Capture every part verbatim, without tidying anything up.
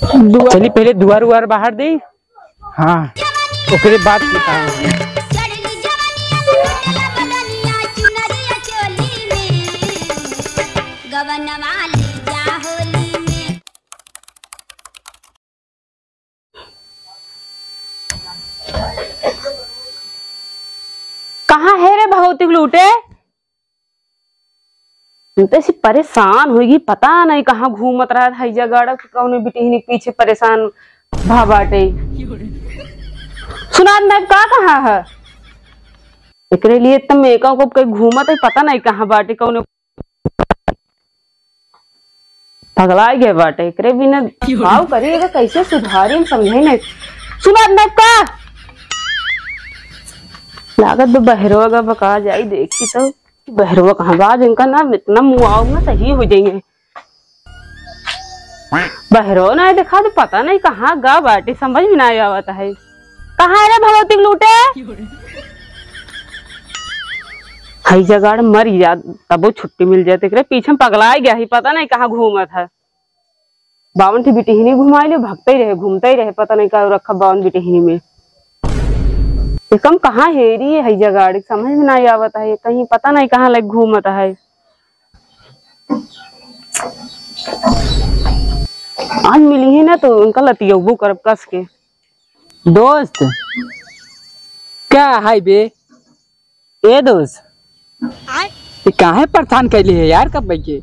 चली, पहले दुआर उआर बाहर दे। हाँ, ओकरे बाद की काम है। कहाँ है रे भगवती के लूटे? हम तो ऐसी परेशान होइगी, पता नहीं कहाँ घूमत रहत है, जगाड़ा के कौनो बिटिहनी के पीछे परेशान भा बाटे। सुनात नहीं का कहाँ है? एकरे लिए तो मेकअप को कहीं घूमत है, पता नहीं कहाँ बाटे, कौनो पगलाइ गए बाटे, एकरे बिना भाव करी, एकर कैसे सुधारी, हम समझे नहीं। सुनात नहीं का? लागत बा बहरवा गा बका जाई, देखी तो बहरवा कहाँ बा, आज इनका ना इतना मुआव ना सही हो जाइए। बहरवा ना देखा तो पता नहीं कहाँ गा बाटे, समझ में ना आवत है। कहाँ है रे भगवती के लूटे? हई जगाड़ मर जा, तबो छुट्टी मिल जाए, एकरे पीछे में पगलाइ गया ही, पता नहीं कहाँ घूमत है। बावन ठे बिटिहनी घुमाई ले, भगते ही रहे, घूमते ही रहे, पता नहीं का रखा बावन बिटिहनी में। ये कम कहाँ हेरी है, हई जगाड़ समझ में नहीं आवत है, कहीं पता नहीं कहाँ लग घूमत है। आज मिली है ना तो उनका लतियौबो करब कस के। दोस्त, का है बे? ए दोस्त, ये काहे परेशान कैली है यार, कब के?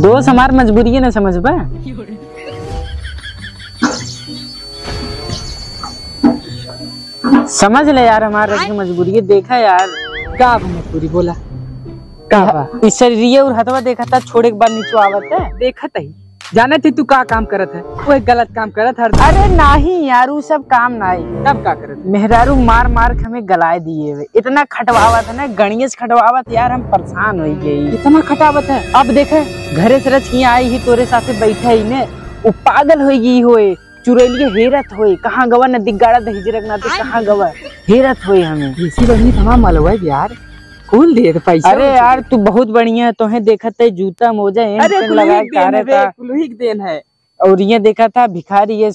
दोस्त, हमार मजबूरी है ना, समझबा? समझ ले यार, हमार रख के मजबूरी है, देखा यार। का बा मजबूरी, बोला, का बा? इस शरीरिया और हथवा देखा था, छोड़े के बाद नीचे आवत है। देखत ही, जानत ही तू का काम करत है, वो एक गलत काम करत हर। अरे नहीं यार, उ सब काम नहीं। तब का करत है? मेहरारू मार मार के हमें गलाए दिए हुए, इतना खटवावत है ना, गणिये से खटवावत यार, हम परेशान हो गई। इतना खटावत है? अब देखे, घरे से रच के आई ही, तोरे साथे बैठे ही ने, वो पागल हो गई होए, चुरैलिया हेरत होए, कहाँ गवा नदी गाड़ा दहिजरक नाते, कहाँ गवा हेरत होए हमें। इसी बनी तमाम मलवा यार, कुल दे दे पैसा अरे वैसा यार, दे। तू बहुत बढ़िया है, तोहे देखत है जूता मोजा एन अरे, तेन कुलही लगा के के देन तारे है बे, का। कुलही के देन है। और ये देखा था भिखारी, ये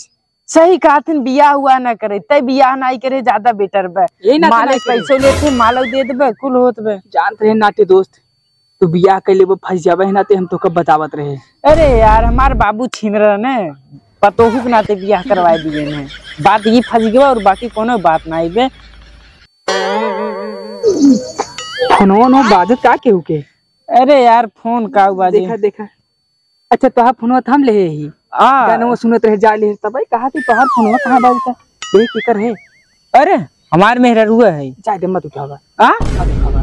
सही कहत हन, बियाह हुआ ना करे, तय बियाह नाई करे, ज्यादा बेटर बा। यही नाते मालिक नाई करे। पैसो लेते, मालक दे देबे, कुल होत बे। जानत रहे नाटे दोस्त, तू बियाह कर लेबो, फंस जाबे है नाते हम तोके बतावत रहे। अरे यार, हमार बाबू छीन रहे ने, पतोहू के नाते बियाह करवाए दिए ने। बात ये फंस गवा और बाकी कोनो बात नाई बे। फोनो नो बाजत का केहू के? अरे यार, फोन का बाजे? देखा, देखा। अच्छा, तोहार फोनवा त हम लेहे ही। आ। गानवा सुनत रहे, जा ले, तब भाई कहा थी, तोहार फोनवा कहाँ बाजता? देख, केकर है? अरे, हमार मेहररुआ है। जा दे, मत उठावा। आ? मत उठावा।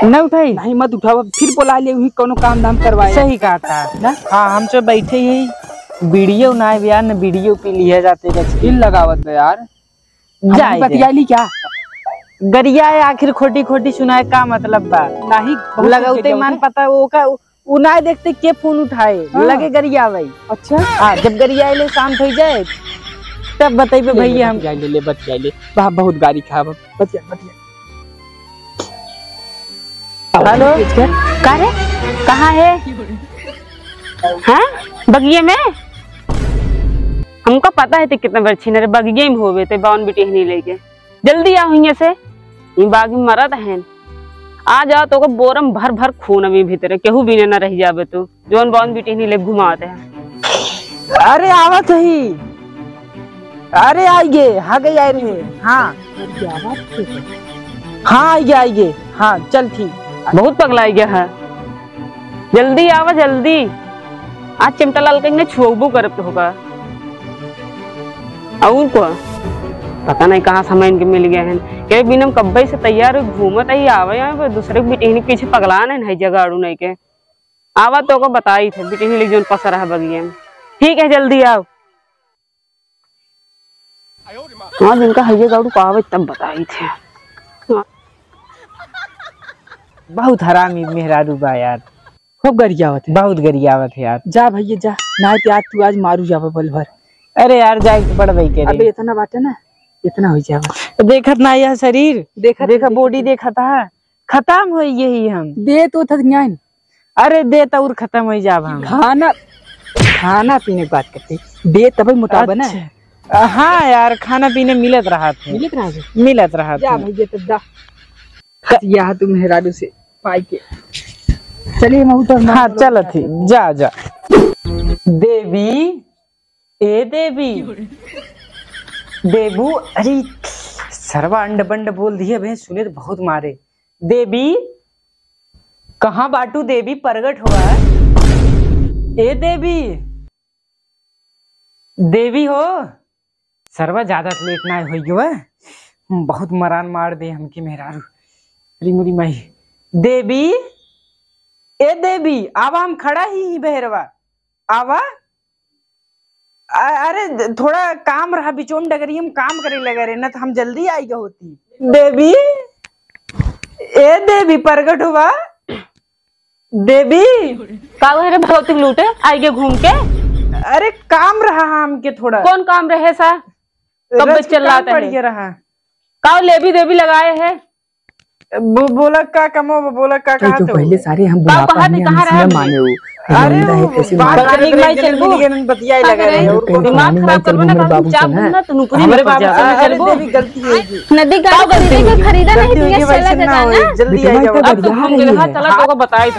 न उठाई? नहीं, मत उठावा, फिर बोला ले, वही कोनो काम धाम करवाए। सही कहा था। ना? हाँ, हम तो बैठे ही, बीड़ियो ना आए यार, न बीड़ियो पी लिया जाते बस। दिल लगावत बे यार। जाए दे। बतियाली क्या? गरियाए आखिर खोटी खोटी सुनाए का मतलब बा? नहीं, बहुत लगौते कुछ मन होता। पता वो का, उ ना देखते के फोन उठाए, हाँ। लगे गरियावे। अच्छा। हाँ, जब गरियाए ले शांत हो जाए, तब बतइबे ले, ले, भैया हम। बतिया ले, ले, बतिया ले। वाह, बहुत गारी खा, बतिया, बतिया। हेलो। का रे? कहाँ है? हाँ? बगिये में? हमका पता है ते कितना बड़ छीन रे, बगिये में होवे ते बावन बिटिहनी लेके। जल्दी आओ हियां से, ई बाग में मरत हैं। आ जाओ तो बोरम भर भर खून अभी भीतर, केहू भी न रह जाबे तू, जौन बावन बिटिहनी ले घुमाते हैं। अरे आवत ही, अरे आई गे, हाँ गई आई रहे, हाँ। हाँ आई गे, आई गे, हाँ चल ठीक। बहुत पगलाई गया है। जल्दी आवा, जल्दी। आज चिमटा लाल के इन्हें छुअबो करब तो होगा। और को पता नहीं कहाँ समय इनके मिल गया है। के बिना हम कब्बे से तैयार हुई घूमत आई, आवे, आवे, दूसरे के बिटिहनी पीछे पगलान है, नहीं जगह आड़ू नहीं के। आवा तो को बताई थे, बिटिहनी ले जोन पसर है बगिया में। ठीक है, जल्दी आओ। हाँ, जिनका हइये गाड़ू पावे तब बताई थे। बहुत हरामी मेहरारू बा यार। खूब गरियावत है। बहुत गरियावत है यार। जा भैया जा, ना ते आज तू आज मारू जावे बल भर। अरे यार, जाए के पड़बे करे। अबे इतना बाटे ना, इतना हो जावे। देखत ना यह शरीर, देखत देखा देखत। Body देखत है, खत्म हो यही हम। दे तो थक न्याय। अरे दे तो और खत्म हो जाब हम। खाना खाना पीने की बात करते, दे तबे मोटाबा ना। अच्छा। हाँ यार, खाना पीने मिलत रहा थे। मिलत रहा थे? मिलत रहा जा थे। भैया, तब दा। क- या तू मेहरारू से पाई के। चलिए, मैं उतर, मैं हाँ, उतर चलत ही। जा, जा। देवी, ए देवी। देबू, अरे, सरवा अंड बंड बोल दिए बे, सुने तो बहुत मारे। देवी, कहाँ बाटू देवी, प्रगट हुआ। ए देवी, देवी हो, सरवा ज्यादा लेट ना होई गवा, बहुत मरान मार दे हमके मेहरारू। अरे मोरी माई, देवी, ए देवी, आवा, हम खड़ा ही, ही बहरवा, आवा। अ-, अरे, द-, थोड़ा काम रहा, बिचोम डगरी हम काम करे लगे रहे ना, तो हम जल्दी आई गए होती। देवी, ए देवी, प्रगट हुआ। देवी। का हुआ रे भौतिक लूटे, आई गए घूम के? अरे, काम रहा हमके थोड़ा। कौन काम रहे सा? कब रच के चिल्लात काम पड़ है? गया रहा। का लेवी देवी लगाए है? बो-, बोला का कमो, बोला का कहा तो? पहले सारे हम का बुढ़ापा कहा थे, हमें कहाँ रहा? माने हो। अरे, वो कैसे बात माने? करत रहे, जन मिल गए, बतियाए लगे रहे। और कौन दिमाग खराब करबो ना, बाबू से ना, तो नुपुरी हमरे बाबू से ना चलबो। अरे, देवी, गलती हो गई। नदी का गलती हो गई। खरीदा नहीं, गलती हो गई, वैसे ना हो, जल्दी आ जाओ। अब तो घूम के देखा, चला, तोको बताई दे।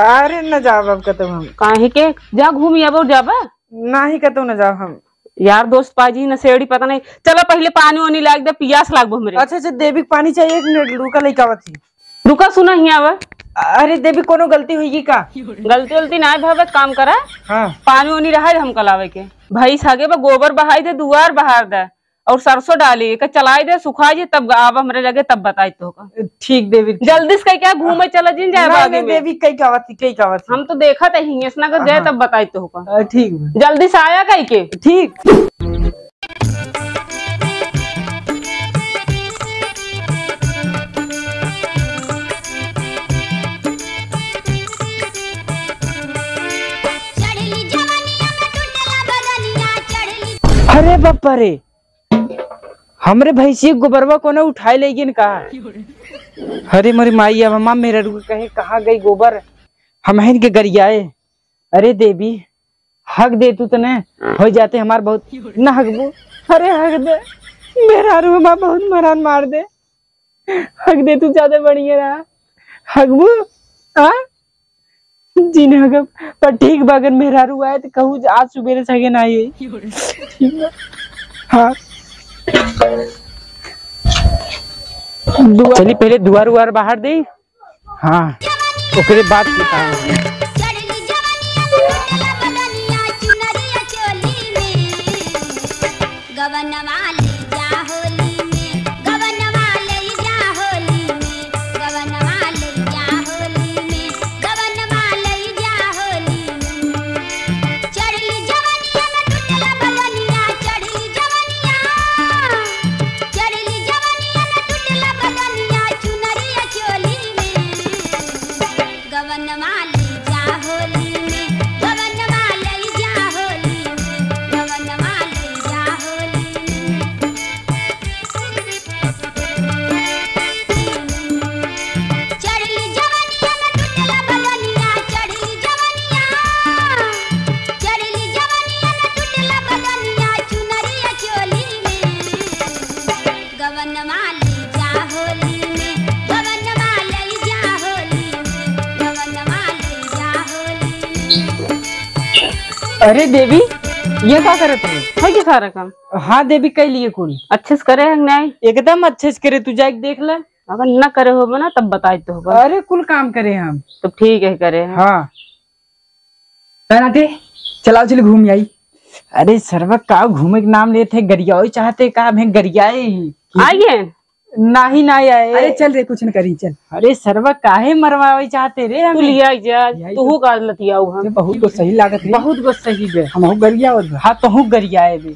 अरे, न जाओ अब कतौ हम। काहे के? जा घूम आबो, जाबा? नाही, कतौ न जाओ हम। यार दोस्त पाजी नशेड़ी पता नहीं। चलो पहले पानी वानी लाग दे, पियास लागबो हमरे। अच्छा, अच्छा, देवी के पानी चाहिए, एक मिनट रुका, लइका आवत ही। रुका, सुना ही आवा। अरे देवी, कोनो गलती हुई का? गलती उलती ना भावे, काम करा। हाँ। पानी वानी रहा हम कलावे के। भैंस आगे बा, गोबर बहाई दे, दुआर बहार दे। और सरसों डाली, एके चलाई दे, सुखाई जे, तब आब हमरे लगे, तब बताई तोहका। ठीक देवी, ठीक। जल्दी से कह के घूमे चला जिन जाए नहीं, बागी नहीं, में। देवी, कह के आवत ही, कह के आवत ही। हम तो देखत ही, ऐसना कर जाए, हाँ। तब बताई तोहका। अ, ठीक बा। जल्दी से आया कह के। ठीक। अरे बाप रे, हमरे भैंसिया के गोबरवा कोनो उठाए ले गिन का? अरे मोरी माई, अब हमार मेहरारू के कहे कहाँ गई गोबर, हमहिन के गरियाए। अरे देवी, हक दे तू तने, हो जाते हमार बहुत। ना हकबू? अरे हक दे, मेहरारू हमार बहुत मरान मार दे। हक दे तू, ज्यादा बढ़िया रहा। हकबू? हाँ? जी ना हकब, पर ठीक बा, अगर मेहरारू आए तो कहू जे आज सुबेरे से हगे ना आई। ठीक बा। हाँ। दुआ- चली पहले दुआर उआर बहार दे। हाँ, ओकरे बाद की काम है। गवनवा ले जा होली में, गवनवा ले जा होली में, गवनवा ले जा होली में, गवनवा ले जा होली में। चढ़ली जवनिया में टूटला बदनिया, चढ़ली जवनिया, चढ़ली जवनिया में टूटला बदनिया, चुनरिया चोली में। गवनवा ले जा होली में, गवनवा ले जा होली में, गवनवा ले जा होली में। चढ़ली जवनिया में टूटला बदनिया, चढ़ली जवनिया, चढ़ली जवनिया में टूटला बदनिया, चुनरिया चोली में। गवनवा ले जा होली में, गवनवा ले जा होली में, गवनवा ले जा होली में। अरे देवी, ये का करत है? है के सारा काम? हाँ देवी, कइ लिए कुल। अच्छे से करे है कि नहीं? एकदम अच्छे से करे, तू जाके देख ले। अगर न करे होबे ना, तब बताई तोहका। अरे कुल काम करे हम। तो ठीक है, करे है। हाँ। का नाटे? चलाओ, चली घूम आई। अरे सरवा, का घूमे के नाम लेत है? गरियावे चाहते का? हमें गरियाए ही। आई है? नाही, नाही आए। अरे चल रे, कुछ न करी, चल। अरे सरवा, काहे मरवावे चाहते रे तू हमें? लिया जा, यही तू तो। का लतियाऊ हम। ये बहुत गुस्सही लागत है। बहुत गुस्सही बे। हमहू गरियावत बा। हाँ, तोहू गरियाए बे।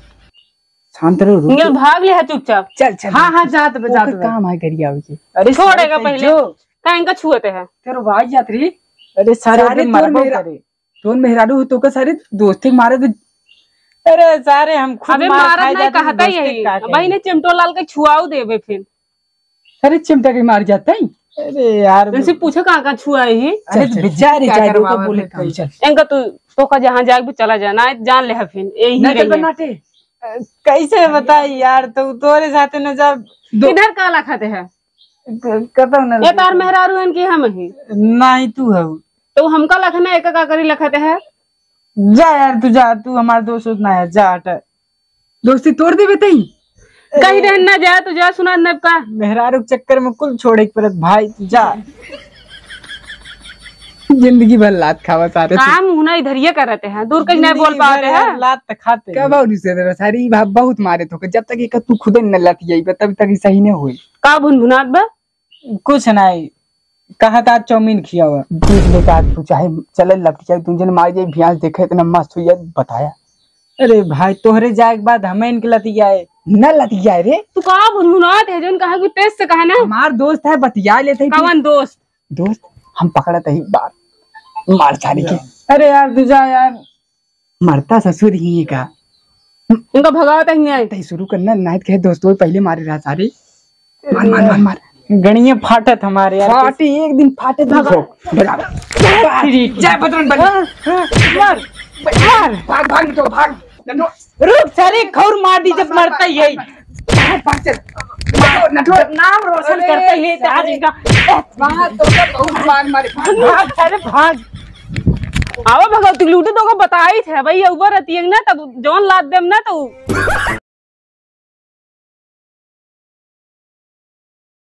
शांत रहो, रुक। निकल, भाग ले है चुपचाप। चल, चल। हाँ, हाँ, जात बे, जात ओकर बे। काम है गरियावे के। अरे छोड़ेगा सरवा, पहले। जो। काहे इनका छुअते है? तेरे भाई जात रही। अरे सारे सारे ओके तोर मरबो मेहरा-, करे। तोर मेहरारू हो तो का सारे दोस्ती मारे तो। अरे सारे हम खुद अबे मार मारत खाए नहीं जाते हैं, कहता दोस्ती यही। का अब भाई करें? ने चिमटो लाल के छुआऊ देबे फिर। अरे चिमटा के मार जाता है। अरे यार, इनसे पूछो कहाँ कहाँ छुआ है ही। अरे चल, तो चल, बेचारे क्या जाए, करवावा ओका बोले फिर काम, कहीं? चल। इनका तू, तोका जहाँ जाए भी चला जा, ना जान ले हफिन, यही ना चल रही है। बनाटे। कैसे बताई यार, तो तोरे साथे न जा। दो- इधर का लखत है? क-, कतौ न ये तार मेहरारू हन कि हम ही? नहीं, तू है। तो हमका लखना, एक का करी लखत है? जा यार, तू जा, तू हमार दोस्त ना है, जा हट। दोस्ती तोड़ देबे तई? कहीं रहन ना जा, तू जा, सुना न का। मेहरारू के चक्कर में कुल छोड़े के पड़त भाई, तू जा। जिंदगी भर लात खावा सारे तू। काम हुना इधर ये करते हैं, दूर कहीं नहीं बोल जिंदगी भर पाते यार हैं। लात त खाते कब हैं। और उसे दे सारी भाव बहुत मारे तो, जब तक ये तू खुदे न लतियाई बा, तब तक ये सही नहीं होई। का भुनभुनात बा? कुछ नहीं, कहा था चाउमीन खियावा। देख ले का तू चाहे चले लपट जाए, तू जन मार जाए, भैंस देखे इतना मस्त हुई है, बताया। अरे भाई, तोहरे जाए के बाद हमें इनके लतियाए। न लतियाए रे। तू का भुनभुनात है, जौन कहा कि तेज से कहा ना। हमार दोस्त है, बतिया लेते हैं कि कवन दोस्त? दोस्त, हम पकड़त ही बार, मार सारी के। अरे यार, तू जा यार। मरता ससुर ही का। उनका भगावत ही नहीं आए। तई शुरू करना, नाहित कहे दोस्तों पहले मारे रहा सारे। मार, मार, मार, मार। गणिये फाटत हमारे यार। फाटे, एक दिन फाटे, तू भगा। ठोक। भगा। तेरी जय बजरंग बली। हाँ, हाँ, मार, मार। भाग, भाग, तो भाग। नन्नू। रुक, सारे खौर मार दी जब मरता ही है। भाग, भाग, चल। नन्नू, नन्नू। नाम रोशन अरे, करते ही आज सारे। इनका। वहाँ तो सब बहुत मार मारे। भाग, सारे भाग। आवा भगवती लूटे तो को बताई थे भाई, ऊपर रहती है ना, तब जौन लाद देम ना तो।